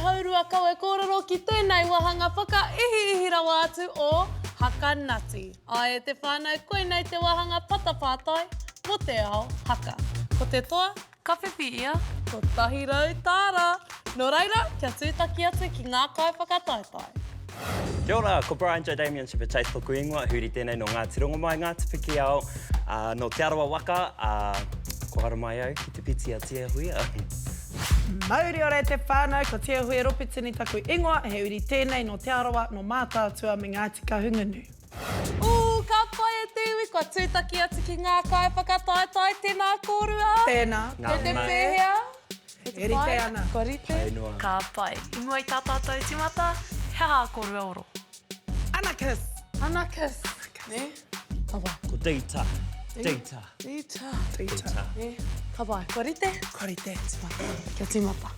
haurua kawe kōrero ki tēnei wāhanga whakaihiihi rawa atu o Haka Nati. Āe e te whānau, koinei te wāhanga patapātai mō te ao haka. Ko te toa, ka whiwhi ia 100 tāra. Nō reira, kia tūtaki atu ki ngā kaiwhakataetae. Kia ora, ko Brian J Damien Shepherd Chase toku ingoa, huri tēnei nō Ngāti Rongomai, Ngāti Pikiao, ā, nō Te Arawa waka, ā, kua haramai au ki te piti a Tiahuia. Mauri ora e te whānau, ko Tiahuia Ropitini taku ingoa, he uri tēnei nō Te Arawa, nō Mātaatua me Ngāti Kahungunu. Ū, ka pai e te iwi, kua tūtaki atu ki ngā kaiwhakataetae, tēnā kōrua. Tēnā. Kei te pēhea? E rite ana. Kua rite. Pai noa. Ka pai. I mua i tā tātou tīmata, he aha ā kōrua oro? Anarchist! Anarchist. Nē? Ka pai. Ko Dita. Dita. Dita. Dita. Nē? Ka pai. Kua rite? Kua rite. Tīmata. Kia tīmata.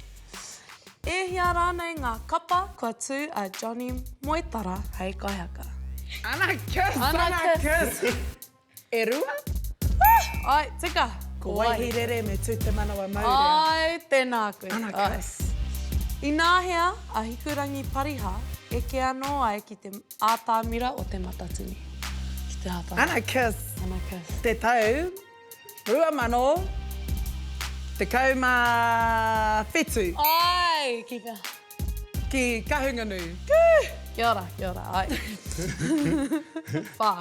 E hia rānei ngā kapa kua tū a Johnny Moetara hei kaihaka? Anarchist! Anarchist! E rua? Ai, tika. Ko Waihirere me Tū Te Manawa Maurea. Ai, tēnā koe. Ana kiss. Ināhea a Hikurangi Pariha eke anō ai ki te ātamira o Te Matatini? Ki te ātamira. Ana kiss. Ana kiss. Te tau 2017. Ai, ki whea? Ki Kahungunu. Kia ora, kia ora, ai. Whā.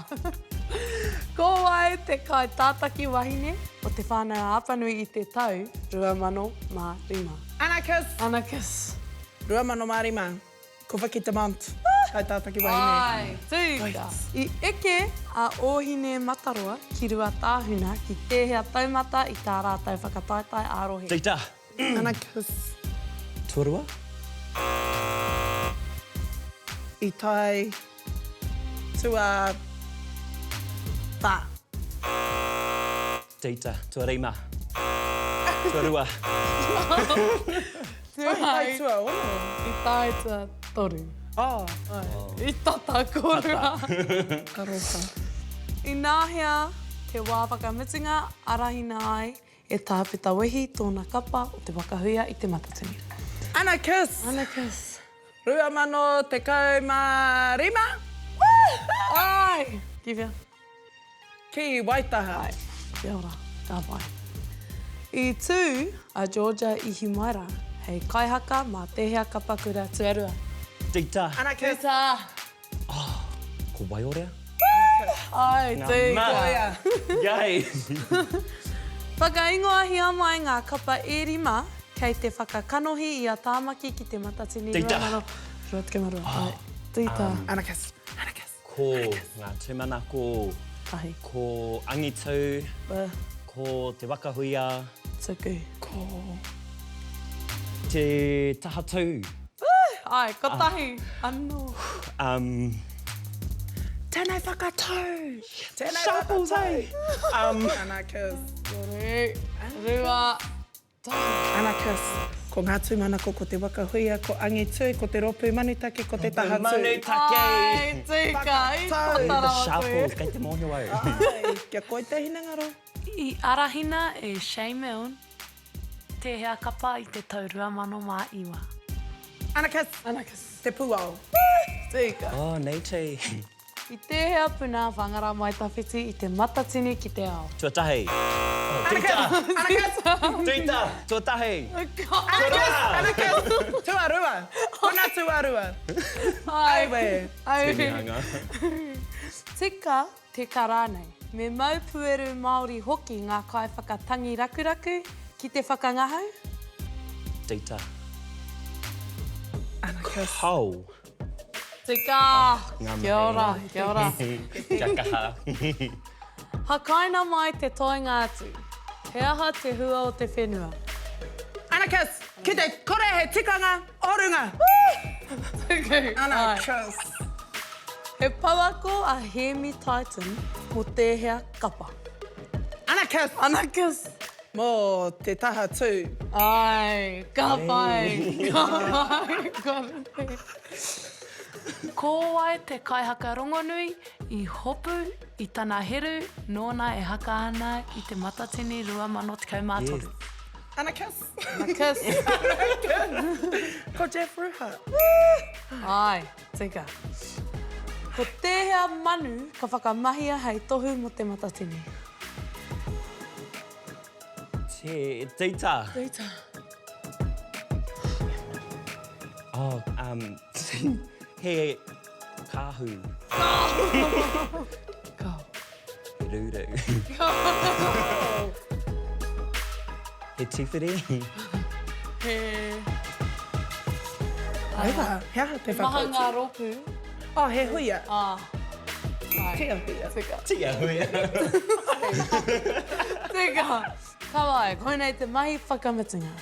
Ko wai te kaitātaki wahine o Te Whānau-a-Apanui i te tau 2005? Ana kiss. Ana kiss. 2005. Ko Vicki Demont, kaitātaki wahine. Ai, tika. I eke a Ōhinemataroa ki Ruatāhuna ki tēhea taumata i tā rātou whakataetae ā-rohe? Tika. Ana kiss. Tuarua. I tae tua wha. Data. Tuarima. Tuarua. I tae tuaono. I tae tuatoru. Oh. I tata korua. Aroha. Ināhea te wā whakamutunga arahina ai E Tā Peta Wehi tōna kapa o Te Waka Huia i Te Matatini. Ana kiss! Ana kiss. 2015! Ai! Ki whea? Ki Waitaha. Ai. Kia ora. Ka pai. I tū a Georgia Ihimaera hei kaihaka mā tēhea kapa kura tuarua? Dita. Ana kiss. Dita. Oh, ko Waiorea? Ai, tika. Ngā Yay! Whakaingoahia mai ngā kapa e rima kei te whakakanohi i a Tāmaki ki Te Matatini 2022. Ai, tika. Anakas, anakas. Ko ngā tūmanako. Tahi. Ko Angitu. Ko Te Waka Huia. Tuku. Ko. Te Tahatū. Āe, kotahi anō. Um. Tēnei whakatau! Tēnei Sharples, whakatau! eh? Um. Ana kiss. Toru, rua, tahi. Ana kiss. Ko ngā tūmanako, ko Te Waka Huia, ko Angitū, ko Te Rōpū Manutake, ko Te Tahatū. Manutake! Āe, tika, i tata rawa koe. The Sharples, kei te mōhio au. Āe, kia koi te hinengaro. I arahina e Shay Milne tēhea kapa i te tau 2009? Anakas! Anakas. Te pūao. Tika. Oh, nei tei. I tēhea puna Whangara Mai Tawhiti i te matatini ki te ao? Tuatahi. Oh, Tita! Anakas! Tita! Tuatahi! Anakas! Anakas! Tuarua! Puna tuarua! Ai. Auē! Auē. Tinihanga. Tika Teka rānei. Me mau pueru Māori hoki ngā kaiwhakatangi rakuraku ki te whakangahau? Data. Anarchist. How? Tika! Kia ora, kia ora. Kia kaha. Hakaina mai te toenga atu. He aha te hua o te whenua? Anarchist! Ki te kore he tikanga o runga! Anarchist! He pouako a Hēmi Titon mō tēhea kapa? Anarchist! Anarchist! Mō te taha tū. Āe, ka pai, ka pai, kua rite. Ko wai te kaihaka rongonui i hopu i tana heru nōna e haka ana i Te Matatini 2013? Yes. Ana kiss. Ana kiss. Ko Jeff Ruha. Āe, tika. Ko tēhea manu ka whakamahia hei tohu mō te matatini? Te, Tita. Tita. Oh, um, he kāhu. Kāhu. Kāhu. He rūrū. He tīwhiri. He... Aiwa, he aha te whakautu? Maha ngā rōpū. Oh, he huia. Ah. Tia huia. Tika. Tia huia. Tika. Ka wai, koinei te mahi whakamutunga.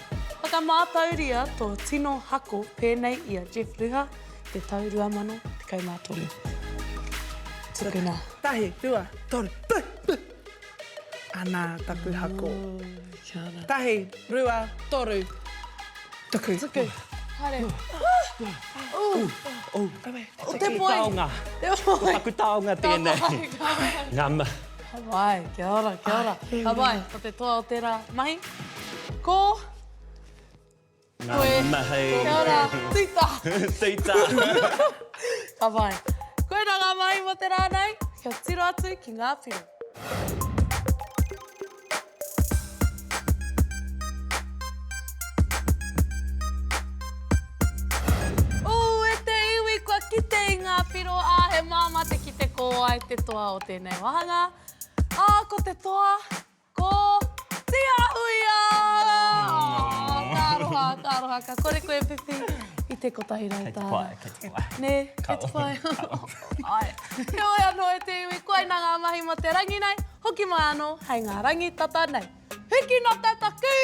Whakamātauria tō tino hako pēnei i a Jeff Ruha i te tau 2013. Tukuna. Tahi, rua, toru, pu, pu. Ana taku hako. Kia ora. Tahi, rua, toru, tuku. Tuku. Haere. Oh. Te poi. Taonga. Te poi. Ko taku taonga tēnei. Ka pai, ka pai. Ngā Ka pai, kia ora, kia ora. Ka pai, ko te toa o tērā mahi. Ko... Ngā mahi. Kia ora, Tita. Tita. Ka pai. Koina ngā mahi mō te rā nei, kia tiro atu ki ngā whiro. Ū, e te iwi, kua kite i ngā whiro, ā, he māmā te kite ko wai te toa o tēnei wāhanga. Ā, ko te toa, ko Tiahuia! Ka aroha, ka aroha, ka kore koe whiwhi i te 100 Kei te pai, kei te pai. Nē, kei te pai. Āe. Heoi anō e te iwi, koinā ngā mahi mō te rangi nei, hoki mai anō hei ngā rangi tata nei. Hikina te takī!